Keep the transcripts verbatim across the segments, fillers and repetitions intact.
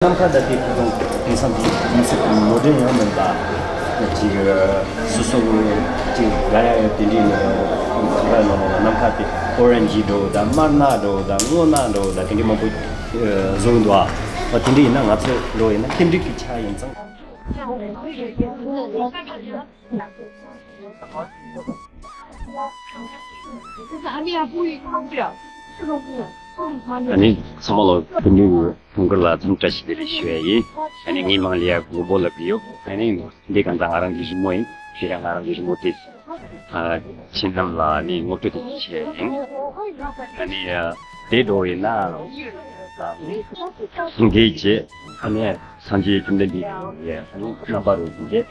ནམ་མཁའ་ད་དེ་ཁོ་ཚོ་དེང་སང་དེ་དེང་སང་དེ་མོ་ཌན་ཡང་མིན་པ། ཅིག་སོ་སོ་གི་ཅིག་ག་ཡ་ཡ་དེ་འདྲའི་ནང་ཁོ་ར་ནང་ནམ་མཁའ་དེ་ཨོ་རེན་ཇི་འདྲ་བོ་དང་དམར་ནག་འདྲ་བོ་དང་སྔོ་ནག་འདྲ་བོ་དང་དེ་འདྲའི་མང་པོ་བཟོ་གི་འདུག་ཨ། ཨ་དེ་འདྲ་ཡིན་ན་ང་ཚོ་འདྲ་བོ་ཡིན་ན་རྟེན་འབྲེལ་གྱི་ཆ་ཡིན་ཙང་། ཨ་ནི་ཚང་མ་ལ་སྐུ་མདུན་གྱི་ཐུགས་ཁུར་ལ་འཚམས་བཀྲ་ཤིས་བདེ་ལེགས་ཞུ་ཡ་ཡིན། ཨ་ནི་ངའི་མིང་ལ་ཡ་མགོན་པོ་ལབ་ཀྱི་ཡོད། ཨ་ནི་འདི་གང་ལྟར་ང་རང་གི་རི་མོ་ཡིན། དེ་ཡང་ང་རང་གི་རི་མོ་དེ། ཨ། ཁྱིམ་རྣམས་ལ་ནི་ངོ་སྤྲོད་དེ་བྱས་ཡིན། ཨ་ནི་དེ་འགྲོ་ཡིན་ན། ཨ། འདི་བྱས། ཨ་ནི་སངས་རྒྱས་བཅོམ་ལྡན་འདས་ཀྱི་ཨ་ནི་རྣམ་པ་རུ་བྱས།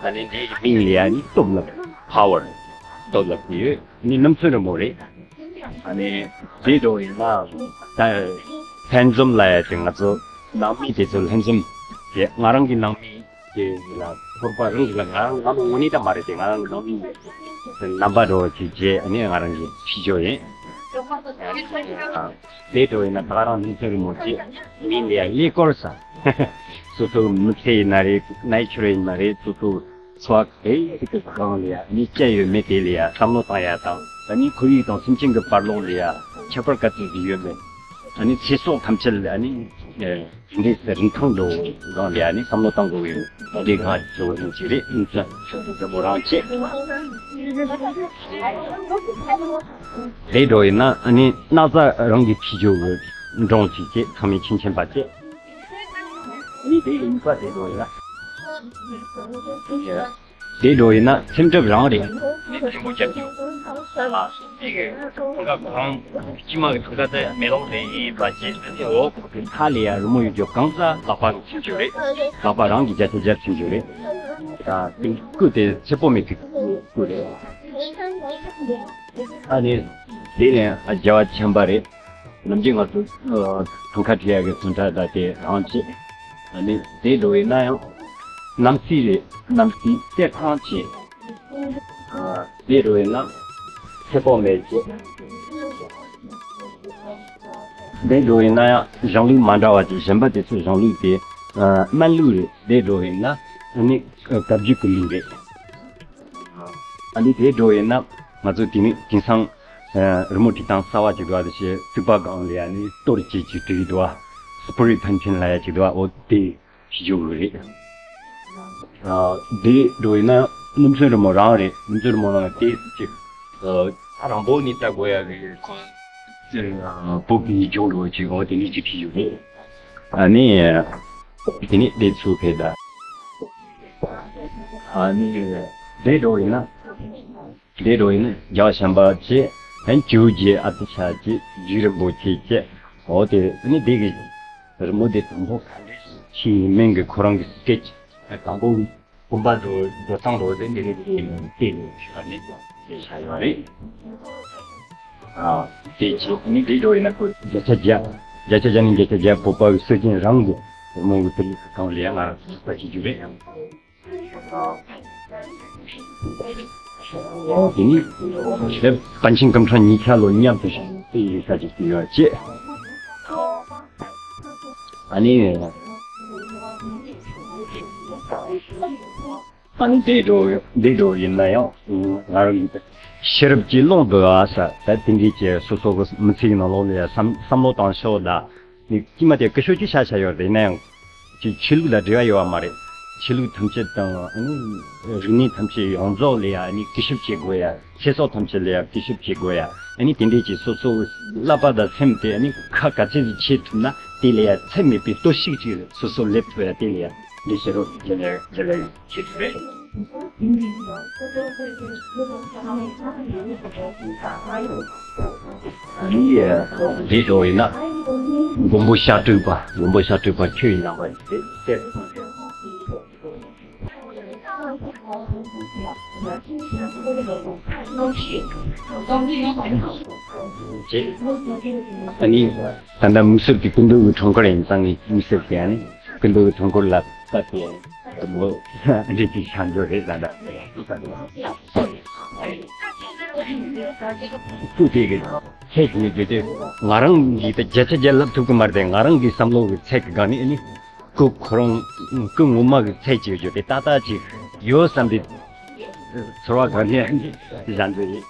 ཨ་ནི་འདིའི་མིང་ལ་ཨ་ནི་སྟོབས་ལབ། པ་ཝར། སྟོབས་ལབ་ཀྱི་ཡོད། ཨ་ནི་རྣམ་ཚོན་རི་མོ་རེད། ཨ་ནི་དེ་འགྲོ་ཡིན་ན། ད་ལྷན་འཛོམས་ལ་ཡ་དེ་ང་ཚོ་ནང་མི་དེ་ཚོ་ལྷན་འཛོམས་བྱས། ང་རང་གི་ནང་མི། དེ་ལ་ཚོར་བ་རང་གི་ལ་ང་རང་ང་མ་དངོས་གནས་ད་མ་རེད་དེ། ང་རང་གི་ནང་མི་རྣམ་པ་འགྲོ་བ་ཅིག་བྱས། ཨ་ནི་ང་རང་གི་ཕྱི་ཕྱོགས་ཡིན། ཨ། དེ་འགྲོ་ཡིན་ན་ད་ག་རང་ནུས་ཚོད་རིང་མོ་བྱས། མི་འདི་ཡ་ཀླད་ཀོར་ས། སོ་སོ་མི་ཚེ་ཡིན་ན་རེད། ནེ་ཅར་ཡིན་ན་རེད། སོ་སོ་འཚོ་བ་ག་ཡི་ཞིག་གི་སྒང་ལ་ཡ། ཨ་ནི་སྐྱེ་ཡོད་མེད་དེ་ལ་ཡ་བསམ་བློ་བཏང་ཡ་དང་། ཨ་ནི་ཁོར་ཡུག་དང་སེམས་ཅན་གྱི་བར་ལོགས་ལ་ཡ་ཁྱད་པར་ག་ཚོད་ཅིག་ཡོད་མེད། ཨ་ནི་ཚེ་སྲོག་ཐམས་ཅད་ལ་ཨ་ནི། ཨེ། དེ་འདྲའི་རིན་ཐང་འདྲ་བོ་སྒང་ལ་ཡ་ནི་བསམ་བློ་གཏོང་དགོས་པའི་དེ་གང་བྱུང་བ་ཅིག་རེད། ཨིན་ཙང་ཁྱོད་ཚོ་འདྲ་པོ་རང་བྱེད། དེ་འདྲ་ཡིན་ན་ཨ་ནི་སྣག་ཚ་རང་གི་ཕྱི་ཕྱོགས་ཀྱི་འབྲོང་ཅིག་བྱེད། ཚང་མས་ཁྱིམ་ཆེན་པ་བྱེད། ཨ་ནི་དེ་ཡི་ནུས་པ་དེ་འདྲ་ཡིན་ན། དེ་འགྲོ་ཡིན་ན་སེམས་ཁྲལ་རང་རེད། ནི་ཆེན་པོ་རྒྱབ་རྒྱུ། ཨ། དེ་གི་ཐང་ག་གང་། དཀྱིལ་མ་གི་ཐང་ག་དེ་མེ་ལོང་རེ་ཡིན་པ་བྱས། དེ་འོག་གི་མཐའ་ལ་ཡ་རི་མོ་ཡོད་རྒྱུ་གང་ས་ལག་པ་གི་ཚིམ་རྒྱུ་རེད། ལག་པ་རང་གི་བརྒྱ་ཆ་བརྒྱ་ཚིམ་རྒྱུ་རེད། ད་དེ་སྐུ་དེ་ཚེ་སྤོ་མེད་ཀྱི་སྐུ་རེད། ཨ་ནི་དེ་ནས་རྒྱལ་བ་ཆེན་པ་རེད། ནམ་རྒྱུན་ང་ཚོ་ཨ་ཐང་ཁ་བྲིས་ཡག་གི་ཚོན་ཁྲ་དང་དེ་རང་བྱེད། ཨ་ནི་དེ་འགྲོ་ཡིན་ན་ཡང་གནམ་སྲས་རེད། གནམ་སྲས་གསེར་ཐང་བྱེད། ཨ་དེ་འགྲོ་ཡིན་ན་ཚེ་སྤོ་མེད་བྱེད། དེ་འགྲོ་ཡིན་ན་ཡང་གཞུང་ལུགས་མ་འདྲ་བ་ཅིག་གཞན་པ་དེ་ཚོའི་གཞུང་ལུགས་དེ་ཨ་སྨན་ལུགས་རེད། དེ་འགྲོ་ཡིན་ན་ཨ་ནི་བཀའ་བརྒྱུད་ཀྱི་ལུགས་རེད། ཨ་ནི་དེ་འགྲོ་ཡིན་ན་ང་ཚོ་དེ་ནི་དེང་སང་། ཨ། རི་མོ་བྲིས་སྟངས་གསར་བ་ཅིག་འདུག་པ། དེ་བྱས་རྩིག་པ་སྒང་ལ་ཡ་ནི་གཏོར་བྱེད་ཅིག་བྲིས་འདུག་པ། སྤུ་རིས་ཕན་ཚུན་ལ་ཡ་ཅིག་འདུག་པ། འོ་དེ་ཞིག་ཡོད་རེད། ཨ། དེ་འགྲོ་ཡིན་ན་རྣམ་ཚོན་རི་མོ་རང་རེད། རྣམ་ཚོན་རི་མོ་ནང་དེ་ཅིག་ཨ། རང་བོད་ནས་ལྟ་དགོས་ཡ་གི་ཁོ། ཨ། བོད་ཀྱི་ཡིག་ཆུང་འདྲ་བོ་ཅིག་འོ་དེ་འདྲ་ཅིག་བྲིས་ཡོད་རེད། ཨ་ནི། དེ་ནི་དེ་ཚུར་ཕེབས་ད། ཨ་ནི། དེ་འགྲོ་ཡིན་ན། དེ་འགྲོ་ཡིན་ན་རྒྱལ་བ་བྱམས་པ་བྱས། ཨ་ནི་ཇོ་བོ་རྗེ་ཨ་ཏི་ཤ་བྱས། རྗེ་རིན་པོ་ཆེ་བྱས། འོ་དེ་ནི་དེ་གི་རི་མོ་དེ་དང་པོ་ག་འདྲ་ཞིག་ཡིན་མིན་གི་ཁོ་རང་གི་སྐད་ཆ་དང་པོ་བུམ་པ་འགྲོ་འགྲོ་སྟངས་འགྲོ་དེ་འདི་རེད། དེ་ནི་དེ་ནི་ཞུ་བ་ནི་དེ་ཆ་ཡོད་རེད། ཨ་དེ་བྱས་ནི་དེ་འགྲོ་ཡིན་ན་ཁོ་བརྒྱ་ཆ་བརྒྱ། བརྒྱ་ཆ་བརྒྱ་ནི་བརྒྱ་ཆ་བརྒྱ་བོད་པ་གི་སྲོལ་རྒྱུན་རང་གི་རི་མོ་གི་དེ་གང་ལ་ཡང་ང་རང་ཚོ་ཞིག་རྒྱུ་རེད། དེ་ནི་ཞེས་པཎ་ཆེན་སྐུ་ཕྲེང་གཉིས་ཆ་ལོ་མཉམ་དུ་ཞིག་དེ་ཡི་ས་ཅིག་ཏུ་ཡོད་ཅེས། ཨ་ནི། ཨ་ནི་དེ་འགྲོ་དེ་འགྲོ་ཡིན་ན་ཡང་ང་རང་གི་ཤེས་རབ་ཀྱི་ཀློང་དུ་ཨ་ས་ད་དེ་འདྲའི་ཀྱི་སོ་སོ་གི་མི་ཚེའི་ནང་ལོགས་ལ་བསམ་བསམ་བློ་བཏང་ཕྱོགས་ད། ནི་དཀྱིལ་མ་དེ་སྐུ་ཞབས་ཀྱི་ཤ་ཤ་ཡོད་རེད་ན་ཡང་། ཅིག་ཆོས་ལུགས་ལ་འབྲེལ་བ་ཡོད་པ་མ་རེད། ཆོས་ལུགས་ཐམས་ཅད་དང་ཨ་ནི་རིག་གནས་ཐམས་ཅད་ཡོངས་རྫོགས་ལ་ཡ་ཨ་ནི་སྐུ་ཞབས་བྱེད་དགོས་ཡ། ཚེ་སྲོག་ཐམས་ཅད་ལ་ཡ་སྐུ་ཞབས་བྱེད་དགོས་ཡ། ཨ་ནི་དེ་འདྲས་ཀྱི་སོ་སོའི་བསླབ་པ་དང་སེམས་དེ་ཨ་ནི་ཁ་ག་ཚད་ཅིག་བྱེད་ཐུབ་ན་དེ་ལ་ཡ་ཚད་མེད་པའི་སྟོབས་ཤུགས་ཅིག་སོ་སོ་སླེབས་ཐུབ་ཡ། དེ་ལ་ཡ་འདི་ཕྱི་རོལ་གྱི་ལས་ཀྱི་ལས་བྱེད་ཐུབ་རེད། ཨ་ནི་འདི་འགྲོ་ཡིན་ན་མགོན་པོ་ཤ་སྤྲུལ་པ། མགོན་པོ་ཤ་སྤྲུལ་པ་ཁྱོད་ཡིན་ནམ་པ་ཞིག་སྟེ། ཨ་ནི་ད་ལྟ་དམིགས་བསལ་གྱི་སྐུ་མདུན་གྱི་འཁྲུངས་སྐར་ཡིན་ཙང་ནི་དམིགས་བསལ་གྱི་ཨ་ནི་སྐུ་མདུན་གྱི་འཁྲུངས་སྐར་ལ་བཀའ་དེ་མོ་འདྲི་ཅིག་ཤར་འགྲོ་རེད་ད་ལྟ། སྐུ་དེ་གི་ཚད་ཀྱི་ནི་བརྗོད་དེ་ང་རང་གིས་ད་བརྒྱ་ཆ་བརྒྱ་ལབ་ཐུབ་ཀྱི་མ་རེད་དེ། ང་རང་གི་བསམ་བློ་གི་ཚད་ཀྱི་སྒང་ནས་ཨ་ནི། སྐུ་ཁོ་རང་སྐུ་ངོ་མ་གི་ཚད་ཅིག་ཡོད་དེ་ཏག་ཏག་ཅིག་ཡོད་བསམ་པའི་ཚོར་བ་གང་ནས་བཞག་འདོད་ཡིན།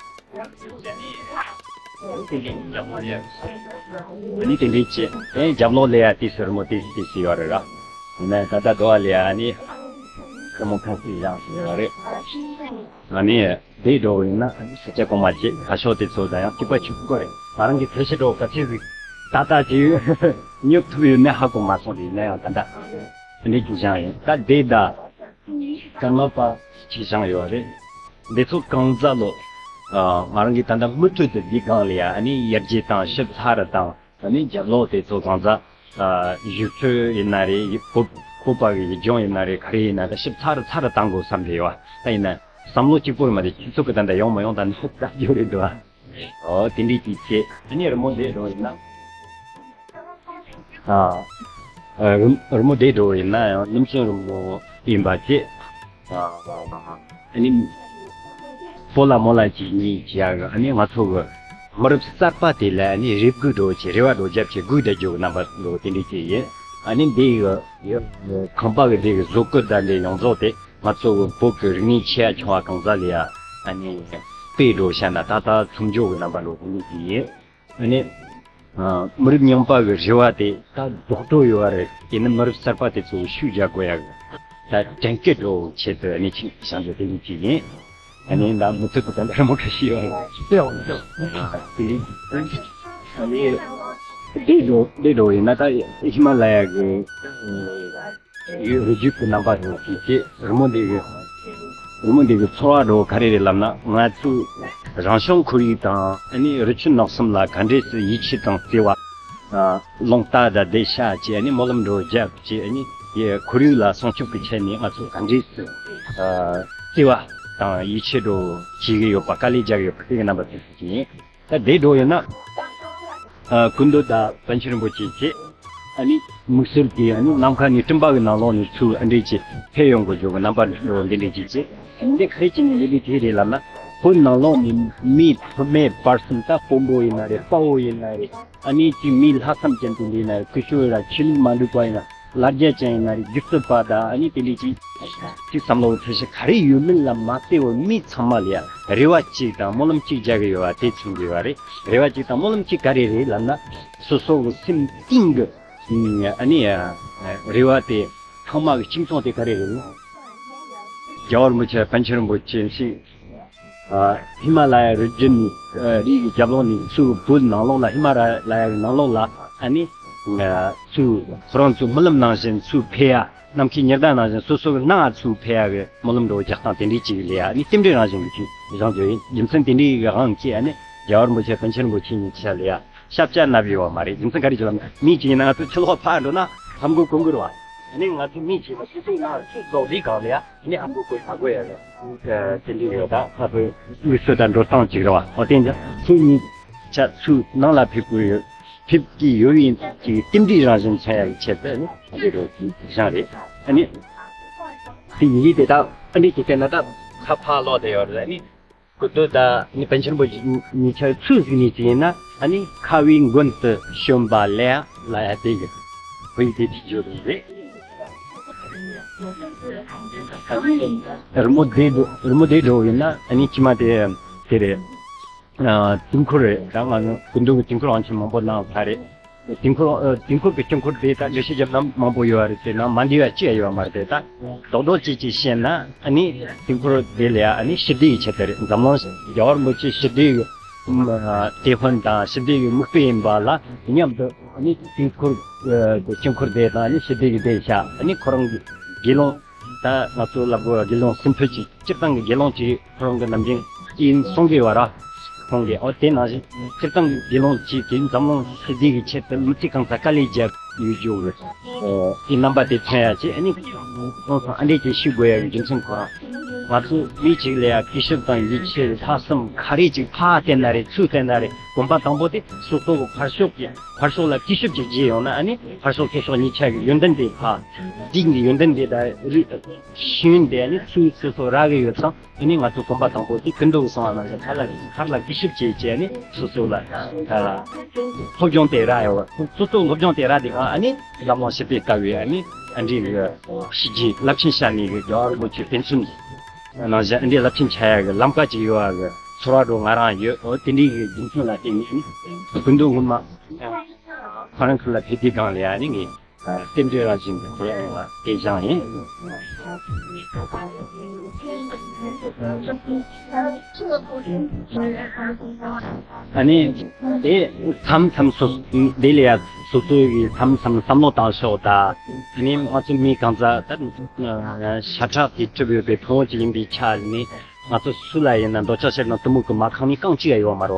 ཨ་ནི་དེ་འདྲའི་ཅི་ཨེ་རྒྱབ་ལོགས་ལ་ཡ་ཏི་སི་རི་མོ་ཏི་སི་ཏི་སི་ཡོད་རེད་ར། ཡིན་ན་ད་ལྟ་དོ་བ་ལ་ཡ་ཨ་ནི་རི་མོ་ཁ་སི་བཞག་ཡོད་རེད། ཨ་ནི་དེ་འགྲོ་བ་ཡིན་ན་ཨ་ནི་ས་ཆ་གོང་མ་ཅི་ཁ་ཕྱོགས་དེ་ཚོ་དང་ཡང་གཅིག་པ་གཅིག་པ་རེད། ང་རང་གི་ཐེ་ཤི་འགྲོ་ག་ཚོད་ཟིག་ཏག་ཏག་ཅིག་སྙོབ་ཐུབ་ཡོད་ན་ཧ་གོ་མ་སོང་། དེ་ཡིན་ན་ཡང་ད་ལྟ་དེ་འདྲའི་ཅིག་བཞག་ཡིན། ད་དེ་ད་ཀརྨ་པ་ཅིག་བཞག་ཡོད་རེད། འདི་ཚོ་གང་ཟག་ལོ། ཨ། ང་རང་གིས་ད་ལྟ་མུ་མཐུད་དུ་འདི་སྒང་ལ་ཡ་ཨ་ནི་ཡར་རྒྱས་དང་ཞིབ་ཚགས་རུ་དང་ཨ་ནི་རྒྱབ་ལོགས་དེ་ཚོ་གང་ཟག་ཨ། བཞུགས་ཚུལ་ཡིན་ན་རེད། བོད་བོད་པ་གི་ཡིག་སྦྱོང་ཡིན་ན་རེད། ག་རེ་ཡིན་ན་ད་ཞིབ་ཚགས་རུ་ཚགས་རུ་བཏང་དགོས་བསམ་གྱི་ཡོད། ད་ཡིན་ན་བསམ་བློ་གཅིག་པོ་ཡིན་མ་རེད། སྤྱི་ཚོགས་ཀྱི་ད་ལྟ་ཡོང་མ་ཡོང་ད་ནི་ལྟ་རྒྱུ་རེད་འདུག་ཨ། ཨོ་དེ་འདྲའི་དུས་ཚེ་ཨ་ནི་རི་མོ་འདི་འགྲོ་ཡིན་ན། ཨ། ཨ། རི་རི་མོ་དེ་འགྲོ་ཡིན་ན་ཡང་ནུབ་ཆིངས་རི་མོ་ཡིན་པ་བཅས། ཨ་ནི་སྤོ་ལགས་རྨོ་ལགས་ཀྱིས་གཉིས་བྱས་ཡག་ཨ་ནི་ང་ཚོ་གི་མི་རབས་གསར་པ་དེ་ལ་ཨ་ནི་རེ་སྒུག་འགྲོ་བྱས་རེ་བ་འགྲོ་རྒྱབ་བྱས་སྒུག་བསྡད་རྒྱུ་གི་རྣམ་པ་འགྲོ་དེ་འདྲ་ཅིག་ཡིན། ཨ་ནི་འདི་ཡི་ཁང་པ་གི་འདི་གི་བཟོ་བཀོད་དང་འདི་ཡོངས་རྫོགས་དེ་ང་ཚོ་གི་བོད་ཀྱི་རིག་གནས་ཆེ་ཡ་ཆུང་བ་གང་ཟག་ལ་ཡ་ཨ་ནི་དཔེ་འགྲོ་བྱས་ན་ད་ལྟ་མཚམས་འཇོག་གི་རྣམ་པ་འགྲོ་དེ་འདྲ་ཅིག་ཡིན། ཨ་ནི། ཨ། མི་རབས་རྙིང་པ་གི་རེ་བ་དེ་ད་ལྡོག་འགྲོ་ཡོད་རེད། དེ་ནི་མི་རབས་གསར་པ་དེ་ཚོ་ཤུགས་རྒྱག་དགོས་ཡག་གི་ད་དྲན་སྐུལ་འགྲོ་ཆེད་དུ་ཨ་ནི་ཆིངས་བཞག་རྒྱུ་དེ་ཉིད་ཅིག་ཡིན། ཨ་ནི་ད་མུ་མཐུད་དུ་ད་ལྟ་རི་མོ་འཁྲབ་བཞིན་ཡོད་རེད། དེ་ཡང་དེ་ཨ་ནི་དེ་འགྲོ་དེ་འགྲོ་ཡིན་ན་ད་ཧི་མ་ལ་ཡ་གི་ཡོད་རི་རྒྱུད་ཀྱི་རྣམ་པ་དང་གཅིག་བྱས་རི་མོ་འདི་གི་རི་མོ་འདི་གི་ཚོར་བ་འགྲོ་ག་རེ་རེད་ལབ་ན། ང་ཚོས་རང་བྱུང་ཁོར་ཡུག་དང་ཨ་ནི་རི་ཆུ་ནགས་གསུམ་ལ་ག་འདྲས་སེ་ཡིད་ཆེས་དང་བརྩེ་བ། ཨ། རླུང་རྟ་དང་བསྡད་ཤག་ཅེས་ཨ་ནི་སྨོན་ལམ་འགྲོ་རྒྱབ་ཅེས་ཨ་ནི་ཡ་ཁོར་ཡུག་ལ་སྲུང་སྐྱོབ་ཀྱི་ཆེད་ནས་ང་ཚོས་ག་འདྲས་སེ་ཨ་བརྩེ་བ་དང་ཡིད་ཆེས་འགྲོ་བྱེད་ཀྱི་ཡོད་པ། དཀའ་ལས་རྒྱག་གི་ཡོད་པ་དེ་གི་རྣམ་པ་དེ་ཚོ་ཅིག་ཡིན། ད་དེ་འགྲོ་ཡོད་ན། ཨ། སྐུ་མདུན་དང་པཎ་ཆེན་རིན་པོ་ཆེ་བཅས། ཨ་ནི་དམིགས་བསལ་གྱིས་ཨ་ནི་ནམ་མཁའ་ནས་སྤྲིན་པ་གི་ནང་ལོགས་ནས་ཚུར་ཨ་འདྲས་ཀྱི་ཕེབས་ཡོང་དགོས་བྱུང་གི་རྣམ་པ་འགྲོ་འདི་འདྲས་ཀྱི་བཅས། འདི་ག་རེ་བྱས་ནས་ཡིན་པའི་དེ་རེད་ལབ་ན། བོད་ནང་ལོགས་ནས་མི་ཐོག་མའི་བར་གསུམ་ད་དཔོན་པོ་ཡིན་ན་རེད། དཔའ་བོ་ཡིན་ན་རེད། ཨ་ནི་ཅིག་མི་ལྷག་བསམ་ཅན་དེ་འདྲ་ཡིན་ན་རེད། སྐུ་ཞབས་ར་ཆོས་ལུགས་མ་འདྲེས་པ་ཡིན་ན། ལ་རྒྱ་ཅན་ཡིན་ན་རེད། སྒྱུ་རྩལ་པ་དང་ཨ་ནི་དེ་འདྲའི་ཅིག་ཅིག་བསམ་བློ་ཐེ་ཤི་ག་རེ་ཡོད་མིན་ལ་མ་བལྟས་པར་མི་ཚང་མ་ལ་ཡ་རེ་བ་གཅིག་དང་སྨོན་ལམ་གཅིག་རྒྱག་གི་ཡོད་པ་དེ་མཚོན་གྱི་ཡོད་རེད། རེ་བ་གཅིག་དང་སྨོན་ལམ་གཅིག་ག་རེ་རེད་ལབ་ན། སོ་སོ་གི་སེམས་གཏིང་གི་ཨ་ནི་རེ་བ་དེ་ཐོག་མ་གི་གཅིག་མཚུངས་དེ་ག་རེ་རེད་ན། རྒྱལ་བ་རིན་པོ་ཆེ་པཎ་ཆེན་རིན་པོ་ཆེ་ཞིག་ཨ། ཧི་མ་ལ་ཡ་རི་རྒྱུད་ནས་ཨ། རིའི་རྒྱབ་ལོགས་ནས་ཚུར་བོད་ནང་ལོགས་ལ། ཧི་མ་ལ་ཡ་གི་ནང་ལོགས་ལ་ཨ་ནི་ཨ། ཚུར་ཁོ་རང་ཚོའི་རྨི་ལམ་ནང་བཞིན་ཚུར་ཕེབས་ཡ། ནམ་མཁའི་ཉི་ཟླ་ནང་བཞིན་སོ་སོ་གི་ནང་ཚུར་ཕེབས་ཡ་གི་སྨོན་ལམ་འགྲོ་རྒྱག་སྟངས་དེ་འདྲའི་ཅིག་ལ་ཡ་ཨ་ནི་རྟེན་འབྲེལ་རང་བཞིན་གྱི་ཅིག་བཞེངས་རྒྱུ་ཡིན། རྒྱུ་མཚན་དེ་འདྲའི་གི་དབང་གིས་ཨ་ནི་རྒྱལ་བ་རིན་པོ་ཆེ་པཎ་ཆེན་རིན་པོ་ཆེ་གཉིས་ཆ་ལ་ཡ་ཤབ་ཆ་ནབ་ཡོད་པ་མ་རེད། རྒྱུ་མཚན་ག་རེ་ཅིག་ལབ་ན། མི་གཅིག་ཡིན་ན་ང་ཚོ་ཕྱི་ལོགས་ཕར་འགྲོ་ན་ཧམ་གོ་གོ་གི་རེད་བ། ཨ་ནི་ང་ཚོ་མི་གཅིག་ཡིན་ན་སོ་སོའི་ནང་ཚུར་ལོག་དུས་སྒང་ལ་ཡ། ནི་ཧམ་གོ་དགོས་ཧ་གོ་ཡ་རེད། ཨ། དེ་འདྲ་ཡོད། ད་ཁ་ཚོ་དམིགས་སུ་ད་འགྲོ་སྟངས་གཅིག་རེད་བ། འོ་དེ་འདྲ་ཚུར་གཉིས་ཆ་ཚུར་ནང་ལ་ཕེབས་དགོས་ཡོད། ཕེབས་ཀྱི་ཡོད་པའི་ཅིག་རྟེན་འབྲེལ་རང་བཞིན་མཚོན་ཡ་གི་ཆེད་དུ་ནི་དེ་འདྲ་བཞེངས་རེད། ཨ་ནི་དེ་ཡིན་དུས་དེ་ད་ཨ་འདྲ་ཅིག་བལྟས་ན་ད་ཁ་ཕར་ལོག་བསྡད་ཡོད་རེད། ཨ་ནི་སྐུ་མདུན་དང་ནི་པཎ་ཆེན་རིན་པོ་ཆེ་གཉིས་ཆ་ཚུར་གཟིགས་ནས་ཅིག་ཡིན་ན། ཨ་ནི་ཁ་བའི་མགོན་དུ་བྱོན་པ་ལ་ལ་ཡ་དེ་གི་བོད་ཡིག་དེ་བྲིས་ཡོད་རེད། རི་མོ་དེ་འགྲོ་རི་མོ་དེ་འགྲོ་ཡིན་ན་ཨ་ནི་ཕྱི་མ་དེ་དེ་རེད། ཨ། དུས་འཁོར་རེད། ད་ང་ཚོ་སྐུ་མདུན་གྱི་དུས་འཁོར་ཨང་ཆེན་མང་པོ་གནང་ཚར་རེད། དུས་འཁོར་ཨ། དུས་འཁོར་གྱི་དཀྱིལ་འཁོར་དེ་ད་འགྲེལ་བཤད་རྒྱབ་ན་མང་པོ་ཡོད་རེད། དེ་ནང་མ་འདུས་པ་ཅི་ཡང་ཡོད་མ་རེད། དེ་ད་རྡོག་རྡོག་ཅིག་ཅིག་བཤད་ན་ཨ་ནི་དུས་འཁོར་དེ་ལ་ཡ་ཨ་ནི་ཞི་བདེ་ཡི་ཆེད་དུ་རེད། འཛམ་གླིང་རྒྱལ་བ་རིན་པོ་ཆེ་ཞི་བདེ་གི་ཨ། དེད་དཔོན་དང་ཞི་བདེ་གི་མིག་དཔེ་ཡིན་པ་ལ་མཉམ་དུ་ཨ་ནི་དུས་འཁོར་ཨ། དཀྱིལ་འཁོར་དེ་དང་ཨ་ནི་ཞི་བདེ་གི་དེ་བཞག་ཨ་ནི་ཁོ་རང་གི་དགེ་སློང་། ད་ང་ཚོ་ལབ་དགོས་པ་དགེ་སློང་སུམ་ཕུད་ཅིག་སྤྱིར་བཏང་གི་དགེ་སློང་ཅིག་ཁོ་རང་གི་ནམ་རྒྱུན་ཡིན་གསུང་གི་ཡོད་ར། ཁོང་གིས་འོ་དེ་ནང་བཞིན་སྤྱིར་བཏང་གི་དགེ་སློང་ཅིག་གིས་འཛམ་གླིང་ཞི་བདེ་གི་ཆེད་དུ་མི་ཚེ་གང་ཚ་དཀའ་ལས་བརྒྱབ་ཡོད་རྒྱུ་གི་དེ་རྣམ་པ་དེ་མཚོན་ཡ་ཅིག་ཨ་ནི་སོང་ཙང་ཨ་འདྲས་ཅིག་ཞུ་དགོས་ཡ་གི་རྒྱུ་མཚན་ཁོ་རང་། ང་ཚོ་མི་གཅིག་ལ་ཡ་གུས་ཞབས་དང་ཡིད་ཆེས་ལྷག་བསམ་ག་རེ་ཅིག་ཕར་བསྟན་ན་རེད། ཚུར་བསྟན་ན་རེད། གོམ་པ་དང་པོ་དེ་སོ་སོ་གི་ཕར་ཕྱོགས་ཀྱི་ཕར་ཕྱོགས་ལ་གུས་ཞབས་ཅིག་བྱས་ཡོང་ན། ཨ་ནི་ཕར་ཕྱོགས་ཚུར་ཕྱོགས་གཉིས་ཆ་གི་ཡོན་ཏན་དེ་ཕར་སྡིག་གི་ཡོན་ཏན་དེ་དང་རིགས་ཤེས་ཡོན་དེ་ཨ་ནི་ཚུར་སོ་སོ་རག་གི་ཡོད་ཙང་། ཨ་ནི་ང་ཚོ་གོམ་པ་དང་པོ་དེ་སྐུ་མདུན་གྱིས་གསུངས་པ་ནང་བཞིན་ཕར་ལ་ཕར་ལ་གུས་ཞབས་བྱས་བྱས་ཨ་ནི་སོ་སོ་ལ་ཨ་སློབ་སྦྱོང་དེ་རག་ཡོད་པ། སོ་སོ་སློབ་སྦྱོང་དེ་རག་དེ་ག་ཨ་ནི་འཛམ་གླིང་ཞི་བདེ་ལྟ་བུའི་ཨ་ནི་ ཨ་འདྲས་གི་ཤེས་རྒྱུད་རླབས་ཆེན་ཤར་ནས་གི་རྒྱལ་བ་རིན་པོ་ཆེ་དཔེ་མཚོན་ནང་བཞིན་ཨ་འདྲས་རླབས་ཆེན་ཆགས་ཡག་གི་ལམ་ཀ་ཅིག་ཡོད་པ་གི་ཚོར་བ་འདྲ་ང་རང་ཡོད། འོ་དེ་འདྲས་གི་རྒྱུ་མཚན་ལ་བརྟེན་ནས་ནི་སྐུ་མདུན་སྔོན་མ་ཧྥ་རན་སི་ལ་ཕེབས་དུས་སྒང་ལ་ཡ་ནི་ངས་རྟེན་འབྲེལ་རང་བཞིན་གྱི་དེ་བཞེངས་ཡིན། ཨ་ནི་དེ་མཚམས་མཚམས་སོ་དེ་ལ་ཡ་སོ་སོ་གི་མཚམས་མཚམས་བསམ་བློ་བཏང་ཕྱོགས་དང་ཨ་ནི་ང་ཚོ་མི་གང་ཟག་ད་ཤ་ཁྲག་གིས་གྲུབ་ཡོད་པའི་ཕུང་པོ་ཅིག་ཡིན་པའི་ཆ་ནས་ང་ཚོ་སུ་ལ་ཡིན་ན་འདོད་ཆགས་ཞེ་སྡང་གཏི་མུག་གི་མ་ཁེངས་ནས་རྐང་གཅིག་ཡ་ཡོད་མ་རེད་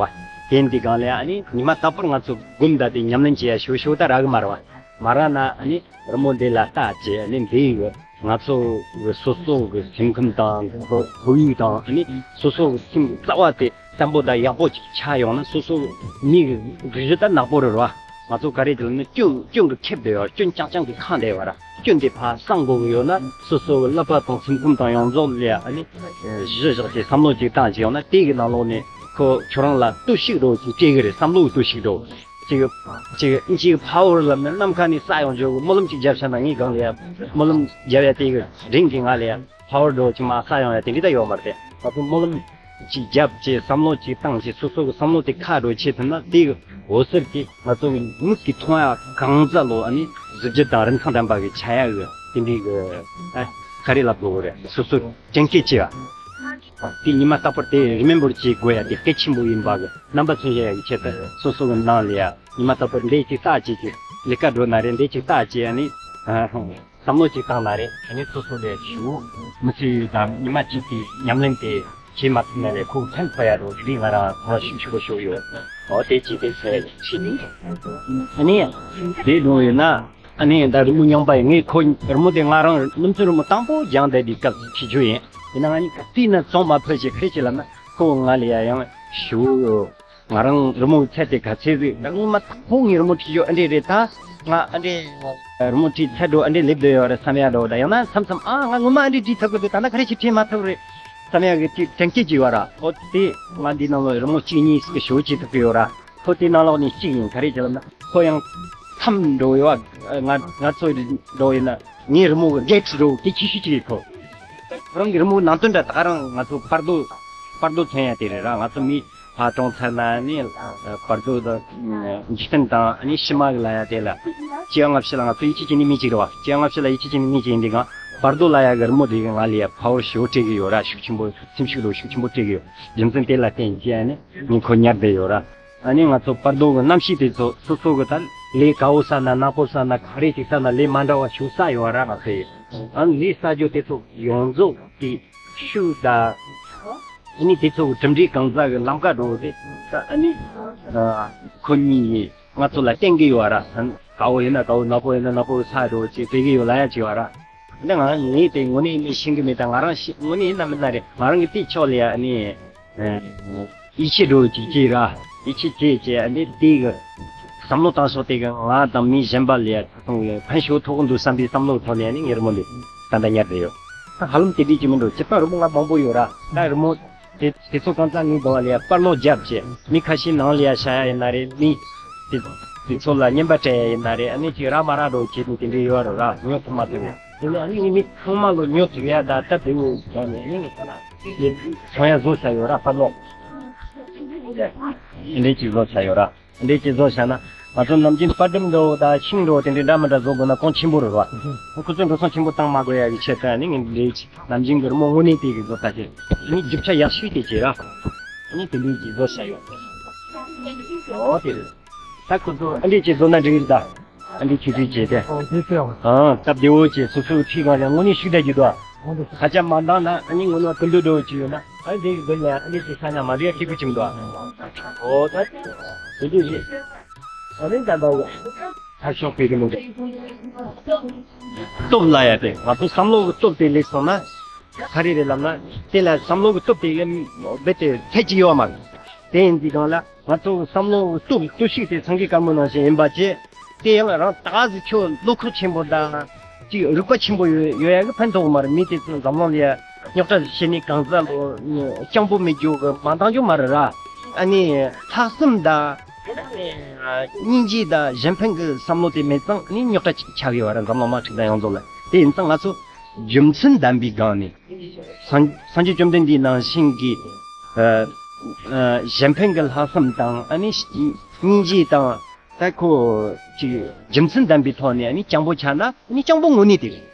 བ། དེ་འདི་སྒང་ལ་ཡ་ཨ་ནི་ཉི་མ་རྟག་པར་ང་ཚོ་སྒོམ་ད་དེ་ཉམས་ལེན་བྱེད་ཡ་ཞུ་ཞུ་ད་རག་གི་མ་རེད་བ། མ་ར་ན་ཨ་ནི་རི་མོ་འདི་ལ་ལྟ་ཅེས་ཨ་ནི་འདི་ཡི་ང་ཚོ་གི་སོ་སོ་གི་སེམས་ཁམས་དང་ཁོར་ཁོར་ཡུག་དང་ཨ་ནི་སོ་སོ་གི་སེམས་རྩ་བ་དེ་བརྟན་པོ་དང་ཡག་པོ་ཅིག་ཆགས་ཡོང་ན་སོ་སོ་མི་གི་སྒྲིག་གཞི་ད་ནག་པོ་རེད་ར། ང་ཚོ་ག་རེ་དེ་ལ་ནི་སྐྱོན་སྐྱོན་གི་ཁེབས་བསྡད་ཡོད། སྐྱོན་རྐྱང་རྐྱང་གི་ཁེངས་བསྡད་ཡོད་ར། སྐྱོན་དེ་ཕར་སངས་དགོས་གི་ཡོད་ན་སོ་སོ་གི་ཀླད་པ་དང་སེམས་ཁམས་དང་ཡོངས་རྫོགས་ལ་ཨ་ནི་གཞི་བཞག་སྟེ་བསམ་བློ་ཅིག་བཏང་ཅིག་ཡོང་ན་དེ་གི་ནང་ལོགས་ནས་ཁོ་ཁྱོད་རང་ལ་བརྟུལ་ཞུགས་འདྲ་བོ་ཅིག་སྤྲད་གི་རེད། བསམ་བློ་གི་བརྟུལ་ཞུགས་འདྲ་བོ། ཅིག་ཅིག་ཅིག་ཕ་ཝར་ལབ་ན་ནམ་མཁའ་ནས་ས་ཡོང་འཇོག་གི་སྨོན་ལམ་ཅིག་བརྒྱབ་བཞག་ན་ངའི་སྒང་ལ་ཡ་སྨོན་ལམ་བརྒྱབ་ཡ་དེ་གི་རིང་གི་ང་ལ་ཡ་ཕ་ཝར་འདྲ་བོ་ཅིག་མར་ས་ཡོང་ཡ་དེ་འདྲ་ད་ཡོད་མ་རེད། ང་ཚོ་སྨོན་ལམ་ཅིག་བརྒྱབ་ཅེས་བསམ་བློ་ཅིག་བཏང་ཅེས་སོ་སོ་གི་བསམ་བློ་དེ་ཁ་འགྲོ་ཆེད་དུ་ན་དེ་གི་འོད་ཟེར་གྱིས་ང་ཚོ་གི་མིག་གིས་མཐོང་ཡ་གང་ཟག་ལོ་ཨ་ནི་གཟི་བརྗིད་དང་རིན་ཐང་ལྡན་པ་གི་ཆགས་ཡ་གི་དེ་འདྲའི་གི་ཨ་ག་རེ་ལབ་དགོས་གི་རེད། སོ་སོ་དྲན་སྐུལ་བྱེད་ཡ། དེ་ཉི་མ་རྟག་པར་དེ་རི་མེམ་བར་བྱེད་དགོས་ཡ་དེ་གལ་ཆེན་པོ་ཡིན་པ་གི་རྣམ་པ་མཚོན་བྱེད་ཡ་གི་ཆེད་དུ་སོ་སོ་གི་ནང་ལ་ཡ་ཉི་མ་རྟག་པར་འདི་ཅིག་ལྟ་ཅིག་གི་ལས་ཀ་འགྲོ་ན་རེད། འདི་ཅིག་ལྟ་ཅིག་ཨ་ནི་བསམ་བློ་ཅིག་བཏང་ན་རེད། ཨ་ནི་སོ་སོ་ལས་ཞུ་མི་ཚེ་དང་ཉི་མ་གཅིག་གི་ཉམས་ལེན་དེ་བྱེད་མ་ཐུབ་ན་རེད། ཁོ་ཕན་ཐོགས་ཡ་རོ་དེ་ང་རང་ཁོ་ལ་ཞུ་ཞུ་གོ་ཞུ་ཡོད། འོ་དེ་ཅིག་དེ་ཚོ་ཡ་ཞིག་ནི་ཨ་ནི་དེ་འགྲོ་ཡོད་ན། ཨ་ནི་ད་རི་མོ་རྙིང་པ་ཡིན། ངས་ཁོ་རི་མོ་དེ་ང་རང་སྣུམ་ཚོན་རི་མོ་དང་པོ་སྦྱངས་བསྡད་དུས་སྐབས་སུ་ཁྱེར་རྒྱུ་ཡིན། ཡིན་ནའང་ཨ་ནི་དེས་ན་བཙོང་མ་ཕོད་ཅེས་ཁ་རེ་ཅིག་ལབ་ན་ཁོ་ང་ལ་ཡ་ཡང་ཞུ་ཡོད། ང་རང་རི་མོ་གི་ཚད་དེ་ག་ཚད་ཟིག་ད་སྔོན་མ་དང་པོ་ངས་རི་མོ་བྲིས་ཡོད་ཨ་འདྲས་རེད། ད་ང་ཨ་འདྲས་རི་མོ་བྲིས་ཚད་འགྲོ་ཨ་འདྲས་སླེབས་བསྡད་ཡོད་རེད་བསམ་ཡ་འགྲོ། ད་ཡང་ན་མཚམས་མཚམས་ཨ་ང་སྔོན་མ་ཨ་འདྲས་བྲིས་ཐུབ་གི་འདུག་ད་ལྟ་ག་རེ་ཞིག་བྲིས་མ་ཐུབ་རེད་བསམ་ཡ་གི་དེ་དྲན་སྐུལ་ཅིག་ཡོད་ར། ཨོ་དེ་ང་འདི་ནང་ལོགས་རི་མོ་གཅིག་གཉིས་ཤིག་ཞུ་བྱེད་ཐུབ་ཀྱི་ཡོད་ར། ཁོ་དེ་ནང་ལོགས་ནས་གཅིག་ཡིན། ག་རེ་བྱས་ལབ་ན་ཁོ་ཡང་མཚམས་འགྲོ་ཡོད་བ། ང་ང་ཚོ་འགྲོ་ཡིན་ན་ངའི་རི་མོ་གི་གེ་ཊི་འགྲོ་དེ་ཆེ་ཤོས་གཅིག་ཡིན། ཁོ་ཁོ་རང་གི་རི་མོ་གི་ནང་དོན་འདྲ་ད་ག་རང་ང་ཚོ་བར་དོ་བར་དོ་མཚོན་ཡ་དེ་རེད་ར། ང་ཚོ་མི་ཕར་གྲོངས་ཚར་ན་ནི་བར་དོ་དང་འཇིག་རྟེན་དང་ནི་ཕྱི་མ་གི་ལ་ཡ་དེ་ལ་སྐྱེ་བ་སྔ་ཕྱི་ལ་ང་ཚོ་ཡིད་ཆེས་བྱེད་ནི་མི་གཅིག་རེད་བ། སྐྱེ་བ་སྔ་ཕྱི་ལ་ཡིད་ཆེས་བྱེད་ནི་མི་གཅིག་ཡིན་དུས་གང་བར་དོ་ལ་ཡ་གི་རི་མོ་དེ་གི་ང་ལ་ཡ་ཕ་ཝར་ཞེ་པོ་སྤྲད་གི་ཡོད་ར། ཤུགས་ཆེན་པོ་སེམས་ཤུགས་ལ་ཤུགས་ཆེན་པོ་སྤྲད་གི་ཡོད། རྒྱུ་མཚན་དེ་ལ་བརྟེན་བྱས་ནི་ངས་ཁོ་ཉར་བསྡད་ཡོད་ར། ཨ་ནི་ང་ཚོ་བར་དོ་གི་རྣམ་ཤེས་དེ་ཚོ་སོ་སོ་གི་ད་ལས་དགའ་བོ་ས་ན་ནག་པོ་ས་ན་ག་རེ་ཅིག་ས་ན་ལས་མ་འདྲ་བ་ཞིག་ས་ཡོད་ར། ང་ཚོས་ཨ་ནི་ལས་ས་རྒྱུ་དེ་ཚོ་ཡོངས་རྫོགས་ཀྱི་ཤུགས་ད་ཨ་ནི་དེ་ཚོ་གི་གྲུབ་འབྲས་གང་ཟག་གི་ལམ་ཀ་འགྲོ་བ་དེ་ད་ཨ་ནི་ཁོ་གཉིས་ཡིས་ང་ཚོ་ལ་བསྟན་གི་ཡོད་ར། དགའ་བོ་ཡིན་ན་དགའ་བོ་ནག་པོ་ཡིན་ན་ནག་པོ་ས་འགྲོ་ཅིག་སྤྲད་གི་ཡོད་ལ་ཡ་ཅིག་ཡོད་ར། འདི་ང་ངས་དེ་དངོས་གནས་ནས་ཤེས་གི་མེད། ད་ང་རང་ཤེས་དངོས་གནས་ཡིན་ན་མིན་ན་རེད། ང་རང་གི་དེའི་ཕྱོགས་ལ་ཡ་ནི་ཡིད་ཆེས་འགྲོ་ཅིག་ཅིག་ར། ཡིད་ཆེས་ཅིག་ཅིག་འདི་དེ་གི་བསམ་བློ་བཏང་ཕྱོགས་དེ་གི་ང་དང་མི་གཞན་པ་ལ་ཡ་ད་དུང་ཕན་ཤོས་ཐོགས་གི་འདུག་བསམ་པའི་བསམ་བློ་ཐོག་ལ་ཡ་ནི་ངས་རི་མོ་འདི་ད་ལྟ་ཉར་བསྡད་ཡོད། ད་ཧ་ལམ་དེ་འདྲས་ཅིག་མི་འགྲོ། སྤྱིར་བཏང་རི་མོ་ང་མང་པོ་ཡོད་ར། ད་རི་མོ་དེ་དེ་ཚོ་གང་ཙམ་ངས་འདོན་པ་ལ་ཡ་པར་ལོག་བརྒྱབ་བྱས་མི་ཁ་ཤས་ནང་ལ་ཡ་བཞག་ཡ་ཡིན་ན་རེད། མི་དེ་དེ་ཚོ་ལ་རྔན་པ་སྤྲད་ཡ་ཡིན་ན་རེད། ཨ་ནི་ཅིག་རག་མ་རག་འགྲོ་བྱེད་དུ་དེ་འདྲས་ཡོད་ར། ར་ཉོ་ཐུབ་མ་ཐུབ་ཡ་དེ་ནི་ཨ་ནི་ངས་མི་ཚང་མ་ལོ་ཉོ་ཐུབ་ཡ་ད་སྟབས་བདེ་བོ་བྱས་ནས་ཨ་ནི་ངས་ད་ལ་དེ་ཚོང་ཡ་བཟོ་བྱ་ཡོད་ར། པར་ལོག་དེ་འདྲས་ཅིག་བཟོ་བྱ་ཡོད་ར། འདི་ཅིག་བཟོ་བྱ་ན་ང་ཚོ་ནམ་རྒྱུན་པར་སྒྲོམ་འདྲ་བོ་དང་ཤིང་འདྲ་བོ་དེ་འདྲའི་འདྲ་མི་འདྲ་བཟོ་དགོས་ན་གོང་ཆེན་པོ་རེད་བ། ཁོ་ཚོས་འགྲོ་སོང་ཆེན་པོ་བཏང་མ་དགོས་ཡ་གི་ཆེད་དུ་ནི་ངས་འདི་ནམ་རྒྱུན་གྱི་རི་མོ་དངོས་གནས་དེ་གི་བཟོ་ལྟ་བྱེད། ནི་རྒྱུ་ཆ་ཡག་ཤོས་དེ་བྱེད་ར། ནི་དེ་འདྲའི་ཅིག་བཟོ་བྱ་ཡོད། ཨོ་དེ་རེད། ད་ཁོ་ཚོ་ཨ་འདྲས་ཅིག་བཟོ་ན་འགྲིག་རེད་ད། ཨ་འདྲས་ཆུ་ཚོད་བྱས་ཏེ། ཨོ་དེ་ཚོ་ཡང་། ཨང་སྟབས་བདེ་བོ་བྱས་སོ་སོའི་ཁྲིད་གང་ཡང་དངོས་གནས་ཤུགས་ལྡན་གྱི་འདུག་ཁ་ཆ་མ་འདང་ན་ཨ་ནི་ངོ་ནོར་ཀུན་འདུས་འགྲོ་བྱས་ཡོད་ན། ཨ་འདི་གི་མདུན་ལ་ཨ་འདི་ཅིག་ས་ན་མ་རེད་ཁྱི་གུ་ཅིག་མི་འདུག་ཨ། ཨོ་ད། དེ་འདྲ་ཞིག་ཨ་ནི་ད་འདྲ་བོ། ཐར་ཤོག་པའི་རི་མོ་རེད། སྟོབས་ལ་ཡ་དེ་ང་ཚོ་བསམ་བློ་གི་སྟོབས་དེ་ལེགས་སོང་ན། ག་རེ་རེད་ལབ་ན། དེ་ལ་བསམ་བློ་གི་སྟོབས་དེ་ཡ་རྦད་དེ་ཚད་ཅིག་ཡོད་མ་རེད། དེ་ཡིན་དུས་སྒང་ལ་ང་ཚོ་བསམ་བློ་གི་སྟོབས་སྟོབས་ཤུགས་དེ་སངས་རྒྱས་དཀར་མོ་ནང་བཞིན་ཡིན་པ་བྱས། དེ་ཡང་རང་ད་ག་ཟིག་ཁྱོད་བློ་ཁོག་ཆེན་པོ་དང་། ཅིག་རིག་པ་ཆེན་པོ་ཡོད་ཡོད་ཡ་གི་ཕན་ཐོགས་མ་རེད། མི་དེ་ཚོ་འཛམ་གླིང་ལ་རྙོག་དྲ་བཤད་ནི་གང་ཟག་ལོ་སྤྱང་པོ་མི་རྒྱུ་གི་མ་འདང་རྒྱུ་མ་རེད་ར། ཨ་ནི་ལྷག་བསམ་དང་ སྙིང་རྗེ་དང་གཞན་ཕན་གྱི་བསམ་བློ་དེ་མེད་ཙང་ནི་རྙོག་དྲ་ཆགས་ཡོད་པ་རེད། འཛམ་གླིང་དམག་འཁྲུག་དང་ཡོངས་རྫོགས་ལ། དེ་ཡིན་ཙང་ང་ཚོ་རྒྱུ་མཚན་ལྡན་པའི་སྒང་ནས་སངས་སངས་རྒྱས་བཅོམ་ལྡན་འདས་ནང་བཞིན་གྱི་ཨ་ཨ་གཞན་ཕན་གྱི་ལྷག་བསམ་དང་ཨ་ནི་སྙིང་རྗེ་དང་། ད་ཁོ་ཅིག་རྒྱུ་མཚན་ལྡན་པའི་ཐོག་ནས་ཨ་ནི་སྤྱང་པོ་ཆགས་ན་ཨ་ནི་སྤྱང་པོ་དངོས་གནས་དེ་རེད།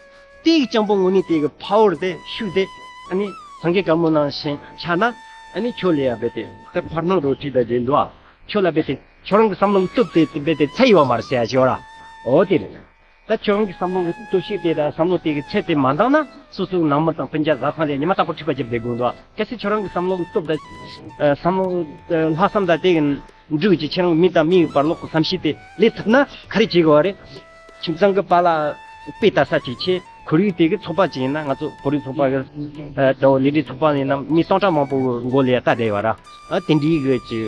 དེའི་སྤྱང་པོ་དངོས་གནས་དེ་གི་power དེ་ཤུགས་དེ་ཨ་ནི་སངས་རྒྱས་དཀར་མོ་ནང་བཞིན་ཆགས་ན་ཨ་ནི་ཁྱོད་ལ་ཡ་རྦད་དེ་ད་ཕར་སྣང་རོ་ཁྲིད་ད་བྱེད་འདུག་ཨ། ཁྱོད་ལ་རྦད་དེ་ཁྱོད་རང་གི་བསམ་བློ་གི་སྟོབས་དེ་རྦད་དེ་ཚད་ཡོད་མ་རེད་ཟེར་ཡ་ཞིག་ཡོད་ར། འོ་དེ་རེད། ད་ཁྱོད་རང་གི་བསམ་བློ་གི་སྟོབས་ཤུགས་དེ་དང་བསམ་བློ་དེ་གི་ཚད་དེ་མ་འདང་ན་སོ་སོའི་ནང་མི་དང་སྤུན་ཀྱག་བཟའ་ཚང་ལ་ཉི་མ་རྟག་པར་འཁྲུག་པ་བརྒྱབ་བསྡད་དགོས་འདུག་ཨ། གལ་སྲིད་ཁྱོད་རང་གི་བསམ་བློ་གི་སྟོབས་དང་བསམ་བློ་ལྷག་བསམ་དང་དེ་གི་འགྲིག་ཅིག་ཁྱེད་རང་མི་དང་མི་ཡི་བར་ལོགས་ཀྱི་བསམ་ཤེས་དེ་ལས་ཐུབ་ན་ག་རེ་བྱེད་དགོས་པ་རེད། ཁྱིམ་ཚང་གི་པཱ་ལགས་དཔེ་ལྟ་ས་ཅིག་བྱེད། ཁོར་ཡུག་དེ་གི་ཚོགས་པ་ཅིག་ཡིན་ན། ང་ཚོ་བོད་རིགས་ཚོགས་པ་གི་ཨ་ད་ལས་རིགས་ཚོགས་པ་ཡིན་ན་མི་སྟོང་ཕྲག་མང་པོ་གི་མགོ་ལ་ལྟ་བསྡད་ཡོད་ར། ཨ་དེ་འདྲའི་གི་ཅིག་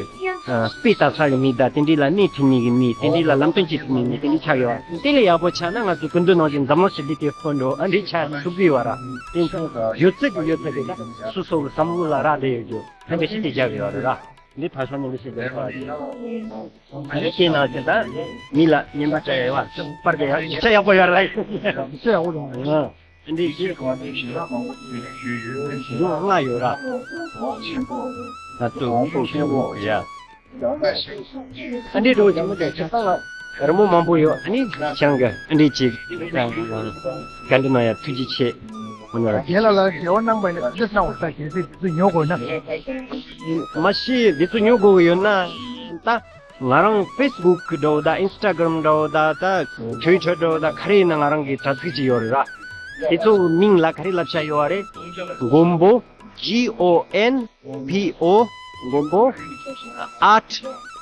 ཨ་དཔེ་ལྟ་ས་གི་མི་དང་། དེ་འདྲའི་ལ་སྣེ་ཁྲིད་མཁན་གྱི་མི། དེ་འདྲའི་ལ་ལམ་སྟོན་བྱེད་ཐུབ་མཁན་གྱི་མི་དེ་འདྲའི་ཆགས་ཡོད་ར། དེ་ལས་ཡག་པོ་ཆགས་ན་ང་ཚོ་སྐུ་མདུན་ནང་བཞིན་འཛམ་གླིང་ཞི་བདེ་དེ་ཐོན་འགྲོ། ཨ་འདྲའི་ཆགས་ཐུབ་ཀྱི་ཡོད་ར། དེ་ཡོད་ཚད་ཀྱི་ཡོད་ཚད་དེ་སོ་སོ་གི་བསམ་བློ་ལ་རག་བསྡད་ཡོད་རྒྱུ་ཕན་པའི་ཤེས་བྱ་རྒྱག་གི་ཡོད་རེད་ར། འདི་ཕར་ཕྱོགས་ནས་འདི་ཞིག་ལས་ཐོག་ཨ་ནི་ཁྱེད་ནང་བཞིན་ད་མི་ལ་ཉན་པ་བྱ་ཡོད་པ་པར་དེ་ཡང་ཤ་ཡག་པོ་ཡོད་རེད། ཤ་ཡག་པོ་རེད། ཨ་འདི་ཞིག་ལྔ་ཡོད་ར། ད་དུ་ཁོང་ཁྱེད་པོ་ཡ། ཨ་འདི་འགྲོ་ཆེན་མོ་དེ་ཆ་ཚང་ལ་རི་མོ་མང་པོ་ཡོད། ཨ་ནི་ཁྱེད་རང་གི་ཨ་འདི་ཅིག་བཀའ་འདྲི་གནང་ཡ་ཐུགས་རྗེ་ཆེ། ཁོ་ན་རྒན་ལགས་ལ་རེ་བ་གནང་བ་ཡིན་ན་འདི་གནང་བ་ད་གལ་སྲིད་འདི་ཚོ་ཉོ་དགོས་ན། མ་གཞི་འདི་ཚོ་ཉོ་དགོས་ཀྱི་ཡོད་ན་ད། ང་རང་Facebook་འདྲ་བོ་དང་Instagram་འདྲ་བོ་དང་ད་Twitter་འདྲ་བོ་དང་ག་རེ་ཡིན་ན་ང་རང་གི་དྲ་ཚིགས་ཅིག་ཡོད་རེད་ར། དེ་ཚོ་མིང་ལ་ག་རེ་ལབ་བཞག་ཡོད་རེད། མགོན་པོ། G O N P O། མགོན་པོ། Art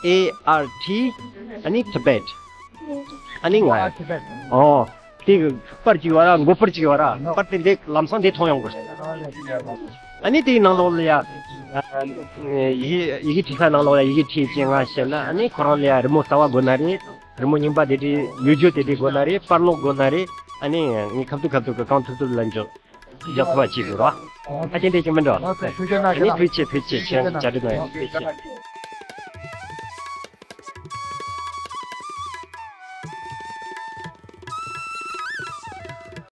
A R T། ཨ་ནི་Tibet། ཨ་ནི་ང་། ཨ་Tibet། ཨོ། དེ་གི་པར་གཅིག་ཡོད་ར། མགོ་པར་གཅིག་ཡོད་ར། པར་དེ་འདི་ལམ་སང་འདི་མཐོང་ཡོང་གི་རེད། ཨ་ནི་དེའི་ནང་ལོགས་ལ་ཡ། ཡི་གེ་ཡི་གེ་བྲིས་ས་ནང་ལོགས་ལ་ཡི་གེ་བྲིས་ཅིག་ང་བཤད་ན། ཨ་ནི་ཁོ་རང་ལ་ཡ་རི་མོ་གསར་པ་དགོས་ན་རེད། རི་མོ་རྙིང་པ་དེ་འདྲའི་ཡོད་རྒྱུ་དེ་འདྲའི་དགོས་ན་རེད། པར་ཀློག་དགོས་ན་རེད། ཨ་ནི་ངས་ཁ་ཐུག་ཁ་ཐུག་གི་གང་ཐུབ་ཐུབ་ལ་འཇོག་རྒྱག་ཐུབ་པ་བྱེད་དགོས་རོགས། ཨ་ཅེ་འདྲ་ཅིག་མིན་འགྲོ། ཨ་ནི་ཐུགས་རྗེ་ཆེ། ཐུགས་རྗེ་ཆེ། བྱ་སྒྲུབ་གནང་ཡོད། ཐུགས་རྗེ་ཆེ།